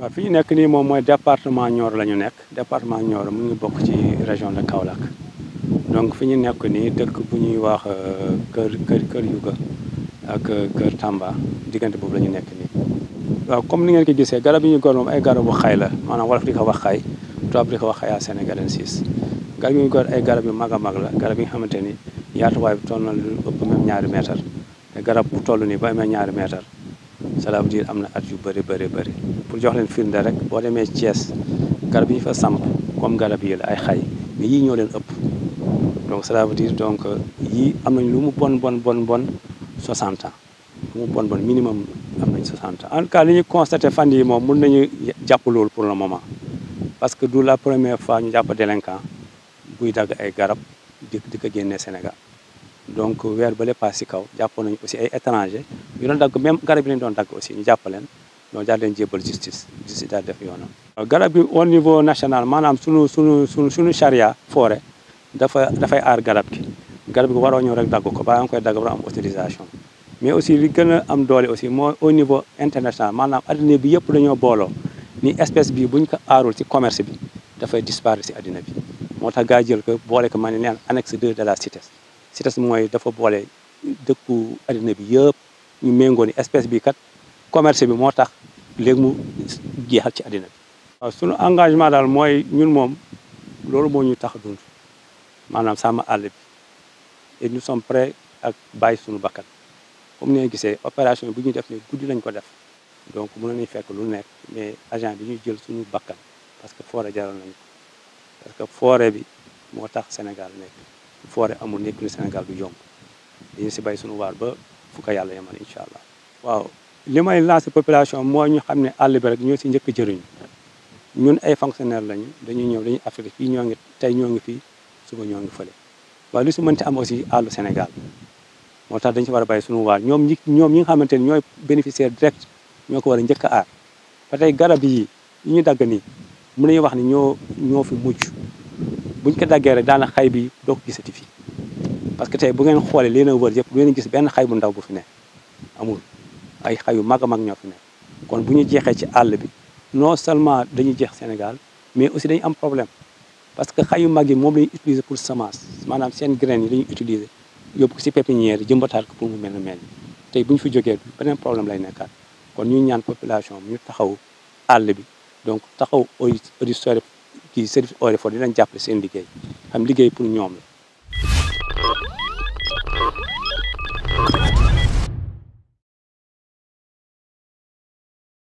waaw fi ñu nekk nii moom mooy département Nioro la ñu nekk département Nioro mu ngi bokk ci région de Kaolack donc fi ñu nekk nii dëkk bu ñuy wax kër Yuga ak kër Tamba diggante boobu la ñu nekk nii. waaw comme ni ngeen ko gisee garab yi ñu gor moom ay garabu xay la maanaam wolof di ko wax xay tubaab di ko wax xayaa sénégalensis garab yi ñu gor ay garab yu mag a mag la garab yi nga xamante ni yaatuwaay bi toll na lu ëpp même ñaari mètre te garab bu toll nii ba amee ñaari mètre cela veut dire am na at yu bëri pour jox leen firnde rek boo demee Thiès garab yi ñu fa samp comme garab yi la ay xay mais yii ñoo leen ëpp donc cela veut dire donc yii am nañ lu mu bon 60 ans lu mu bon minimum am nañ 60 ans. En tout cas li ñu constaté fan yi moom mun nañu jàpp loolu pour le moment parce que du la première fois ñu jàpp délinquant buy dagg ay garab di ko génnee Sénégal donc weer ba le pass si kaw jàppoon nañu aussi ay étranger yu doon dagg même garab yi lañu doon dagg aussi ñu jàpp leen ñoo daal leen jébbal justice daal def yoonam. garab bi au niveau national maanaam sunu charia forêt dafay aar garab gi waroo ñëw rek dagg ko ba nga koy dagg war am autorisation mais aussi li gën a am doole aussi moo au niveau international maanaam adduna bi yëpp dañoo booloo ni espèce bi buñ ko aarul ci commerce bi dafay disparaître si adduna bi moo tax gaa jël ko boole ko ma ne neen annexe 2 de la CITES. CITES mooy dafa boole dëkku adduna bi yëpp ñu méngoo ni espèce bi kat commerce bi moo tax léegi mu jeexal ci adduna bi. waaw sunu engagement daal mooy ñun moom loolu moo ñu tax a dund maanaam sàmm àll bi et nous sommes prêts ak bàyyi suñu bakkan comme ni nga gisee opération bi bu ñuy def ne guddi lañ ko def donc mën nañu fekk lu nekk mais agent bi ñuy jël suñu bakkan parce que forêt jaral nañu ko parce que forêt bi moo tax Sénégal nekk forêt amul nekk ni Sénégal du yomb dañu si bay suñu waar ba fu ko yàlla yemal incha allah. waaw li may lancer population mooy ñu xam ne àll bi rek ñoo si njëkk jëriñu ñun ay fonctionnaire lañu dañuy ñëw dañuy affecté fii ñoo ngi tey ñoo ngi fii suba ñoo ngi fële waaye lu si mënti am aussi àllu Sénégal moo tax dañu si war a bàyyi suñu waar ñoom ñi nga xamante ni ñooy bénéficiaire direct ñoo ko war a njëkk a aar ba tey garab yi ñu dagg nii mën nañu wax ni ñoo fi mujj buñ ko daggee rek daana xay bi doo ko gisati fii parce que tey bu ngeen xoolee leen a wër yëpp du ngeen gis benn xay bu ndaw bu fi ne amul ay xay yu mag a mag ñoo fi ne kon bu ñu jeexee ci àll bi non seulement dañuy jeex Sénégal mais aussi dañu am problème parce que xay yu mag yi moom la ñuy utiliser pour semence maanaam seen graines yi la ñuy utiliser yóbbu ko si pépinière yi jëmbataat ko pour mu mel tey bu ñu fi jógee beneen problème lay nekkaat kon ñu ñaan population bi ñu taxaw àll bi donc taxaw service eaux et forêts di leen jàppale seen liggéey xam liggéey pour ñoom la